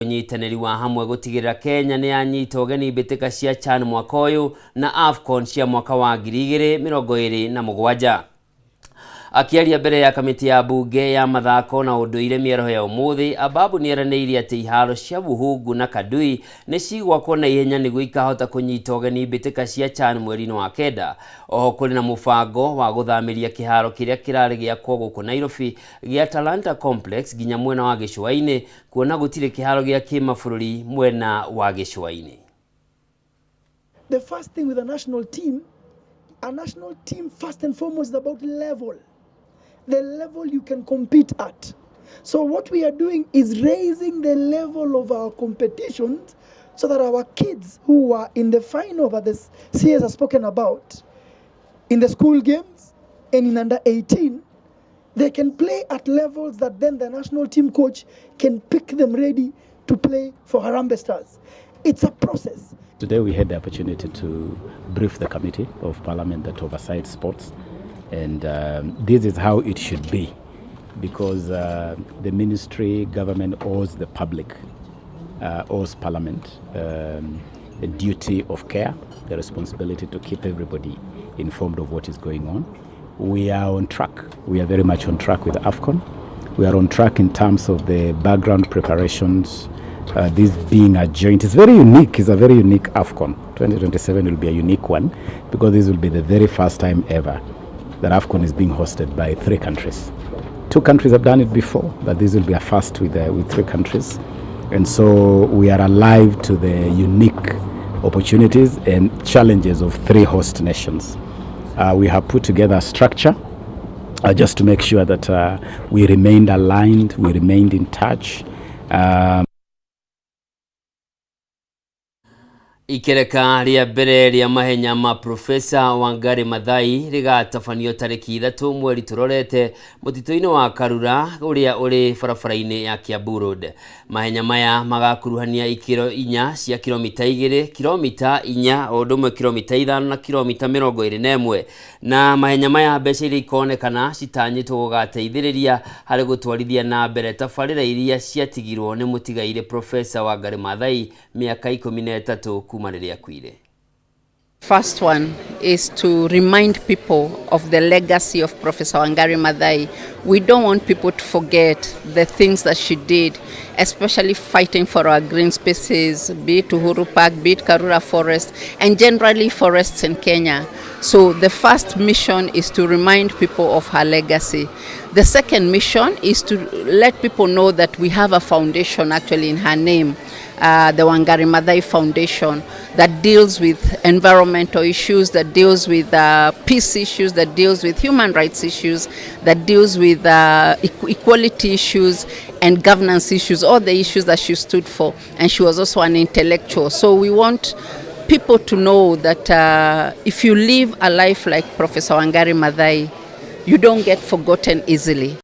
Ũnyitanĩri wa hamwe gũtigĩrĩra Kenya nĩ yanyita ũgeni mbĩtĩka cia CHAN mwaka ũyũ na AFCON cia mwaka wa 2027. Akĩaria mbere ya kamĩtĩ ya mbunge ya mathako na ũndũire mĩaraho ya ũmũthĩ, Ababu nĩeranĩire atĩ iharo cia Buhungu na Kandui nĩ cigwakwo na ihenya nĩguo ikahota kũnyita ũgeni mbĩtĩka cia CHAN mweri-inĩ wa kenda. Oho kũrĩ na mũbango wa gũthamĩria kĩharo kĩrĩa kĩrarĩ gĩakwo gũkũ Nairobi gĩa Talanta Complex nginya mwena wa gĩcũa-inĩ kuona gũtirĩ kĩharo gĩa kĩmabũrũri mwena wa gĩcũa-inĩ. The first thing with a national team first and foremost is about level. The level you can compete at. So what we are doing is raising the level of our competitions so that our kids who are in the final that the CS has spoken about, in the school games and in under 18, they can play at levels that then the national team coach can pick them ready to play for Harambee Stars. It's a process. Today we had the opportunity to brief the Committee of Parliament that oversights sports, and this is how it should be, because the ministry, government owes the public, owes Parliament a duty of care, the responsibility to keep everybody informed of what is going on. We are on track. We are very much on track with AFCON. We are on track in terms of the background preparations. This being a joint, it's very unique. It's a very unique AFCON. 2027 will be a unique one because this will be the very first time ever that AFCON is being hosted by three countries. Two countries have done it before, but this will be a first with three countries. And so we are alive to the unique opportunities and challenges of three host nations. We have put together a structure just to make sure that we remained aligned, we remained in touch. Ikereka rĩa mbere rĩa mahenya ma Profesa Wangari Maathai rĩgatabanio tarĩki 3 mweri tũrorete mũtitũ-inĩ wa Karura ũrĩa ũrĩ barabara-inĩ ya Kiambu Road. Mahenya maya magakuruhania ikĩro 4 cia kilomita 2, kilomita 4, o ũndũ ũmwe kilomita 5 na kilomita 21. Na mahenya maya mbeca iria ikonekana citanyĩtwo gũgateithĩrĩria harĩ gũtwarithia na mbere tabarĩra iria ciatigirwo nĩ mũtigairĩ Profesa Wangari Maathai mĩaka 13 kuma rĩrĩa akuire. First one is to remind people of the legacy of Professor Wangari Maathai. We don't want people to forget the things that she did, especially fighting for our green spaces, be it Uhuru Park, be it Karura Forest, and generally forests in Kenya. So the first mission is to remind people of her legacy. The second mission is to let people know that we have a foundation actually in her name, the Wangari Maathai Foundation, that deals with environmental issues, that deals with peace issues, that deals with human rights issues, that deals with equality issues and governance issues, all the issues that she stood for. And she was also an intellectual. So we want people to know that if you live a life like Professor Wangari Maathai, you don't get forgotten easily.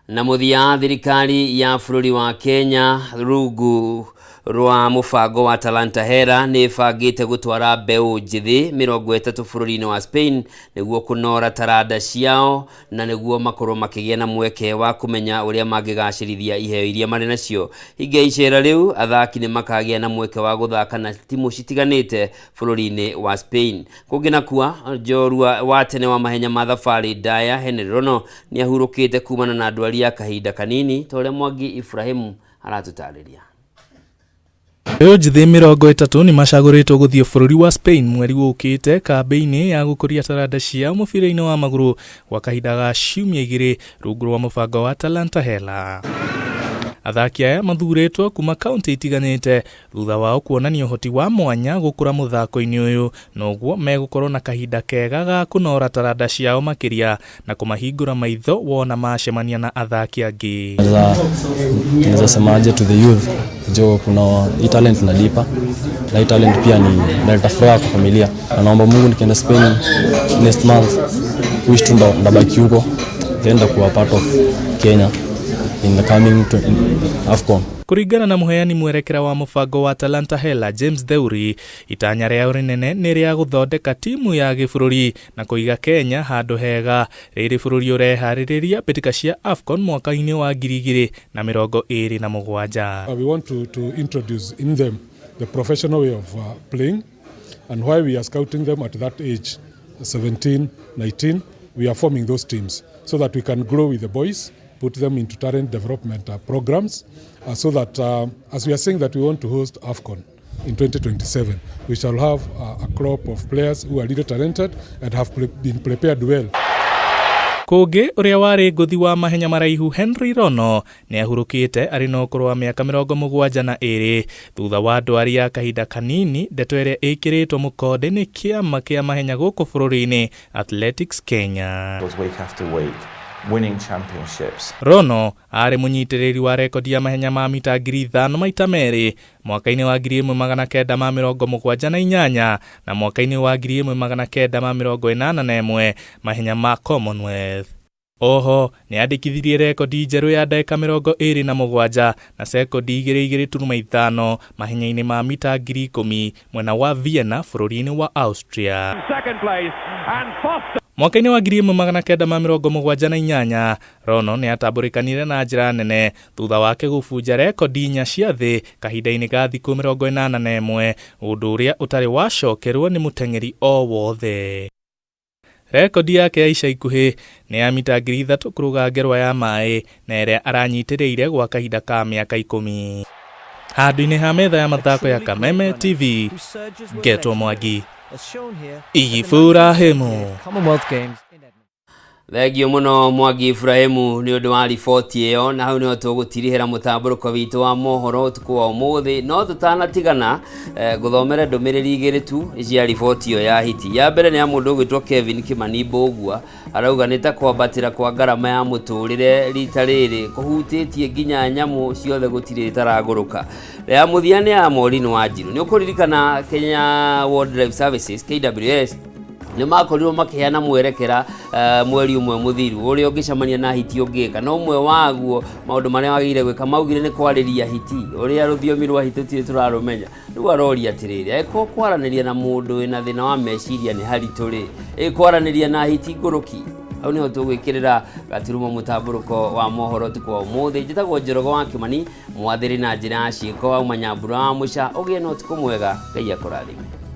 Na mũthia thirikari ya bũrũri wa Kenya rungu rwa mũbango wa Talanta Hela nĩ ĩbangĩte gũtwara mbeũ njĩthĩ 30 bũrũri-inĩ wa Spain nĩguo kũnora taranda ciao na nĩguo makorwo makĩgĩa na mweke wa kũmenya ũrĩa mangĩgacĩrithia iheo iria marĩ nacio. Hingo ya icera rĩu athaki nĩ makagĩa na mweke wa gũthaka na timu citiganĩte bũrũri-inĩ wa Spain. Kũngĩ nakuo njorua wa tene wa mahenya ma thabarĩ ndaya Henry Rono nĩ ahurũkĩte kumana na ndwari ya kahinda kanini ta ũrĩa Mwangi Ibrahim aratũtarĩria. Mbeũ njĩthĩ 30 nĩ macagũrĩtwo gũthiĩ bũrũri wa Spain mweri ũkĩte kambĩ-inĩ ya gũkũria taranda ciao mũbira-inĩ wa magũrũ gwa kahinda ga ciumia 2 rungu rwa mũbango wa Talanta Hela. Athaki aya mathurĩtwo kuma kaunti itiganĩte thutha wao kuonania ũhoti wa mwanya gũkũra mũthako-inĩ ũyũ, na ũguo megũkorwo na kahinda kega ga kũnora taranda ciao makĩria na kũmahingũra maitho wona macemania na athaki angĩ. Naweza semaje to the youth, jo kuna hii talent nalipa na hii talent pia ni naleta furaha kwa familia, na naomba Mungu nikienda Spain next month wish tu ndabaki huko, then ndakuwa part of Kenya in the coming AFCON. Kũringana na mũheani mwerekera wa mũbango wa Talanta Hela James Theuri, itanya rĩao rĩnene nĩ rĩa gũthondeka timu ya gĩbũrũri na kũiga Kenya handũ hega rĩrĩ bũrũri ũreharĩrĩria mbĩtĩka cia AFCON mwaka-inĩ wa 2027. We want to introduce in them the professional way of playing, and why we are scouting them at that age, 17, 19, we are forming those teams so that we can grow with the boys, put them into talent development programs, so that as we are saying that we want to host AFCON in 2027, we shall have a crop of players who are really talented and have been prepared well. Kũngĩ ũrĩa warĩ ngũthi wa mahenya maraihu Henry Rono nĩ ahurũkĩte arĩ na ũkũrũ wa mĩaka 72 thutha wa ndwari ya kahinda kanini, ndeto ĩrĩa ĩkĩrĩtwo mũkonde nĩ kĩama kĩa mahenya gũkũ bũrũri-inĩ Athletics Kenya. Was week after week, winning championships. Rono arĩ mũnyitĩrĩri wa rekondi ya mahenya ma mita 5,000 maita merĩ mwaka-inĩ wa 1978 na mwaka-inĩ wa 1981 mahenya ma Commonwealth. Oho nĩ andĩkithirie rekondi njerũ ya ndagĩka 27 na sekondi 2.25 mahenya-inĩ ma mita 10,000 mwena wa Vienna bũrũri-inĩ wa Austria. Mwaka-inĩ wa 1978 Rono nĩ atambũrĩkanire na njĩra nene thutha wake gũbunja rekondi inya cia thĩ kahinda-inĩ ga thikũ 81, ũndũ ũrĩa ũtarĩ wacokerwo nĩ mũteng'eri o wothe. Rekondi yake ya ica ikuhĩ nĩ ya mita 3,000 kũrũga ngerwa ya maĩ na ĩrĩa aranyitĩrĩire gwa kahinda ka mĩaka 10. Handũ-inĩ ha metha ya mathako ya Kameme TV, ngetwo Mwangi Iburahĩmu. Commonwealth Games. Thengio muno Mwangi Ibrahimu nĩ ũndũ wa riboti ĩyo, na hau nĩho tũgũtirihĩra mũtambũrũko witũ wa mohoro ũtukũ wa ũmũthĩ. No tũtanatigana, ngũthomere ndũmĩrĩri igĩrĩ tu cia riboti ĩyo ya hiti. Ya mbere nĩ ya mũndũ ũgwĩtwo Kevin Kimani Mbũgua, arauga nĩ ta kwambatĩra kwa ngarama ya mũtũrĩre rita rĩrĩ kũhutĩtie nginya nyamũ ciothe, gũtirĩ ĩtaragũrũka. Ya mũthia nĩ ya Maureen Wanjiru. Nĩ ũkũririkana Kenya Wildlife Services KWS nĩ makorirwo makĩheana mwerekera mweri ũmwe mũthiru ũrĩa ũngĩcemania na hiti ũngĩka, na ũmwe waguo maũndũ marĩa wagĩrĩire gwĩka maugire nĩ kwarĩria hiti, ũrĩa rũthiomi rwa hiti tũtirĩ tũrarũmenya. Rĩu aroria atĩrĩrĩ, angĩkorwo kwaranĩria na mũndũ wĩna thĩna wa meciria nĩ haritũ rĩ, ĩ kwaranĩria na hiti ngũrũki? Hau nĩho tũgwĩkĩrĩra gaturumo mũtambũrũko wa mohoro ũtukũ wa ũmũthĩ. Njĩtagwo Njoroge wa Kĩmani, mwathĩrĩ na njĩra ya ciĩko, auma Nyambura wa Mũca. Ũgĩe na ũtukũ mwega, Ngai akũrathime.